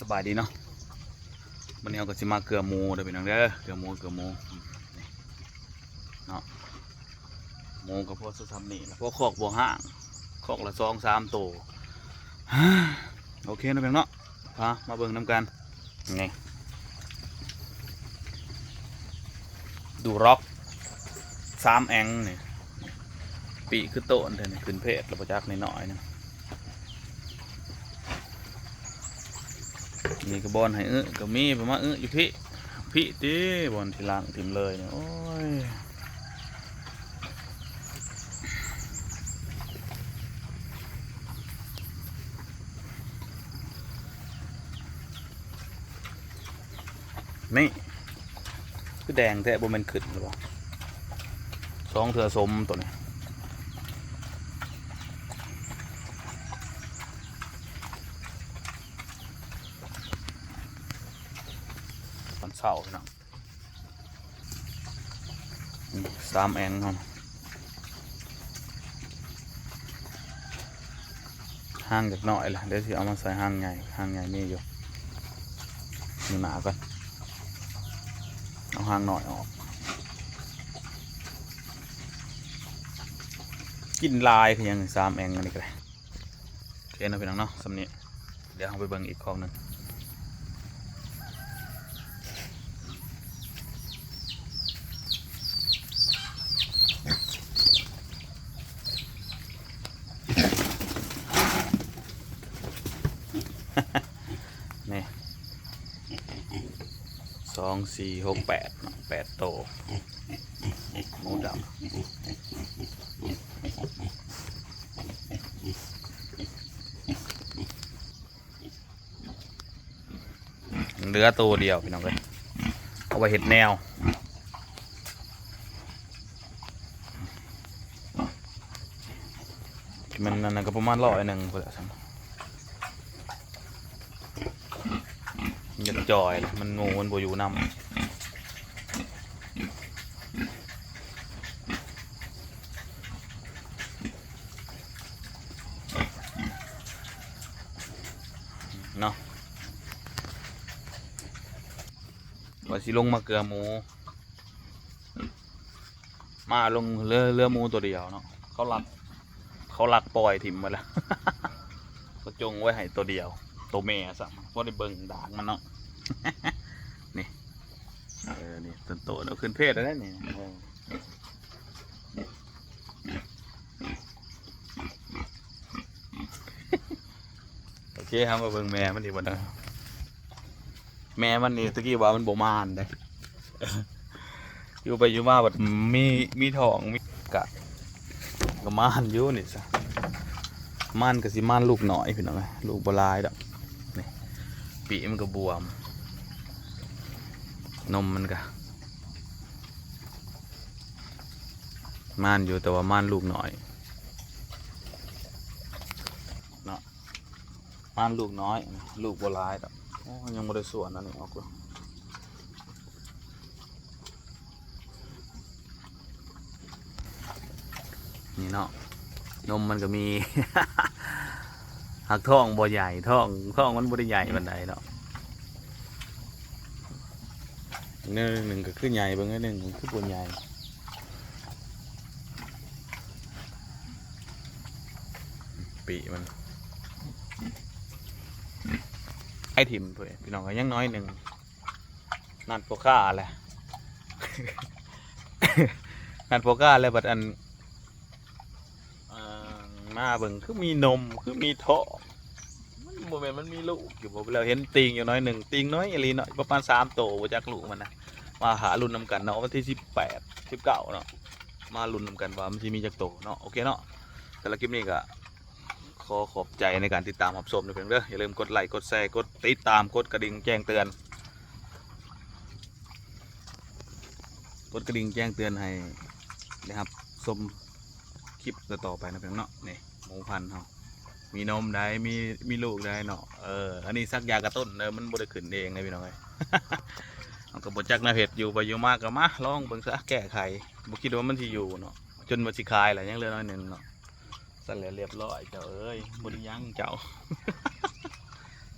ສະບາຍດີເນາະ ມື້ນີ້ເຮົາກໍຊິມາເກືອໝູເດີພີ່ນ້ອງເດີ ເກືອໝູ ເກືອໝູ ນີ້ເນາະ ໝູກໍພໍສ່ຳນີ້ລະ ພໍຄອກບໍ່ຮ້າງ ຄອກລະສອງສາມໂຕ ໂອເຄເນາະພີ່ນ້ອງເນາະ ພາມາເບິ່ງນຳກັນ ນີ້ ດູລັອກ ສາມແອງນີ້ ປີກຄືໂຕນແທ້ນີ້ ຂຶ້ນເພດລະບໍ່ຈັກ ນ້ອຍໆໜຶ່ງ ນີ້ກໍບ່ອນໃຫ້ອຶກໍມີ ໄປມາອຶຢູ່ພີ້ ພີ້ຕິ ບ່ອນທີ່ລ້າງຖິ້ມເລີຍນີ້ ໂອ້ຍ ນີ້ ຄືແດງແທ້ ບໍ່ແມ່ນຂຶ້ນຫຼືບໍ່ ສອງເທື່ອສົມໂຕນີ້ ຕອນເຊົ້າພີ່ນ້ອງ ນີ້ ສາມແອງເຮົາ ຮາງຈັກໜ້ອຍລະ ດຽວຊິເອົາມາໃສ່ຮາງໃຫຍ່ ຮາງໃຫຍ່ມີຢູ່ ມື້ໜ້າກ່ອນ ເອົາຮາງໜ້ອຍອອກ ກິນຫຼາຍຄືຫຍັງ ສາມແອງອັນນີ້ກໍໄດ້ ໂອເຄເນາະພີ່ນ້ອງເນາະ ສ່ຳນີ້ ດຽວເຮົາໄປເບິ່ງອີກຄອກໜຶ່ງ ນີ້ ສອງ ສີ່ ຫົກ ແປດເນາະ ແປດໂຕ ໝູດຳ ເຫຼືອໂຕດຽວພີ່ນ້ອງເອີຍ ເອົາໄວ້ເຮັດແນວ ມັນອັນນັ້ນກໍປະມານຮ້ອຍໜຶ່ງພຸ້ນແຫຼະຊັ້ນ ຢາກຈ່ອຍລະ ມັນໝູມັນບໍ່ຢູ່ນຳ ເນາະ ວ່າຊິລົງມາເກືອໝູ ມາລົງເຫຼືອ ເຫຼືອໝູໂຕດຽວເນາະ ເຂົາລັກ ເຂົາລັກປ່ອຍຖິ້ມໄວ້ລະ ເຂົາຈົ່ງໄວ້ໃຫ້ໂຕດຽວ ໂຕແມ່ຊ້ຳ ບໍ່ໄດ້ເບິ່ງດາກມັນເນາະ ນີ້ ເອີ ນີ້ ຕົ້ນໂຕເນາະ ຂຶ້ນເພດແລ້ວນີ້ ເອີ. ໂອເຄ ເຮົາມາເບິ່ງແມ່ມັນດີກວ່າເນາະ ແມ່ມັນນີ້ຕະກີ້ວ່າມັນບໍ່ມານເດ້ ຢູ່ໄປຢູ່ມາບັດມີ ມີທ້ອງ ມີກະ ກະມານຢູ່ນີ້ຊະ ມານກະຊິມານລູກນ້ອຍພີ່ນ້ອງເອີຍ ລູກບໍ່ຫຼາຍດອກ ນີ້ ປີກມັນກະບວມ ນົມມັນກະ ມານຢູ່ ແຕ່ວ່າມານລູກນ້ອຍເນາະ ມານລູກນ້ອຍ ລູກບໍ່ຫຼາຍດອກ ໂອ້ ຍັງບໍ່ໄດ້ສວນອັນນີ້ອອກເລີຍ ນີ້ເນາະ ນົມມັນກໍມີ ຫາກທ້ອງບໍ່ໃຫຍ່ ທ້ອງ ທ້ອງມັນບໍ່ໄດ້ໃຫຍ່ປານໃດເນາະ ໜ້ອຍໜຶ່ງກໍຄືໃຫຍ່ ເບິ່ງໜ້ອຍໜຶ່ງຄືບໍ່ໃຫຍ່ ປີກມັນ ໄອ້ຖິ້ມເພິ່ນ ພີ່ນ້ອງ ກໍຍັງໜ້ອຍໜຶ່ງ ນັດພໍ່ຄ້າແຫຼະ ນັດພໍ່ຄ້າແລ້ວ ບັດອັນ ອ່າ ມາເບິ່ງຄືມີນົມ ຄືມີທ້ອງ ມັນບໍ່ແມ່ນມັນມີລູກຢູ່ບໍ່ ແລ້ວເຫັນຕີງຢູ່ໜ້ອຍໜຶ່ງ ຕີງນ້ອຍອີ່ຫຼີເນາະ ປະມານສາມໂຕ ບໍ່ຈັກລູກມັນນະ ມາຖ້າລຸ້ນນຳກັນເນາະ ວັນທີສິບແປດ ສິບເກົ້າເນາະ ມາລຸ້ນນຳກັນວ່າມັນຊິມີຈັກໂຕເນາະ ໂອເຄເນາະ ສຳລັບຄລິບນີ້ກໍ ຂໍຂອບໃຈໃນການຕິດຕາມຮັບຊົມເດີພີ່ນ້ອງເດີ ຢ່າລືມກົດໄລ ກົດແຊ ກົດຕິດຕາມ ກົດກະດິ່ງແຈ້ງເຕືອນ ກົດກະດິ່ງແຈ້ງເຕືອນໃຫ້ໄດ້ຮັບຊົມຄລິບຕໍ່ໆໄປນະພີ່ນ້ອງເນາະ ນີ້ໝູພັນເຮົາ ມີນົມໃດ໋ ມີ ມີລູກໃດ໋ເນາະ ເອີ ອັນນີ້ສັກຢາກະຕຸ້ນເດີ ມັນບໍ່ໄດ້ຂຶ້ນເອງເດ້ພີ່ນ້ອງເອີຍ ເຮົາກໍບໍ່ຈັກແນວເຮັດ ຢູ່ໄປຢູ່ມາກໍມາລອງເບິ່ງຊະ ແກ້ໄຂ ບໍ່ຄິດວ່າມັນຊິຢູ່ເນາະ ຈົນວ່າຊິຂາຍແຫຼະ ຍັງເຫຼືອໜ້ອຍໜຶ່ງເນາະ ຊັ້ນແຫຼະ ລຽບຮ້ອຍເຈົ້າເອີຍ ບໍ່ໄດ້ຫຍັງເຈົ້າ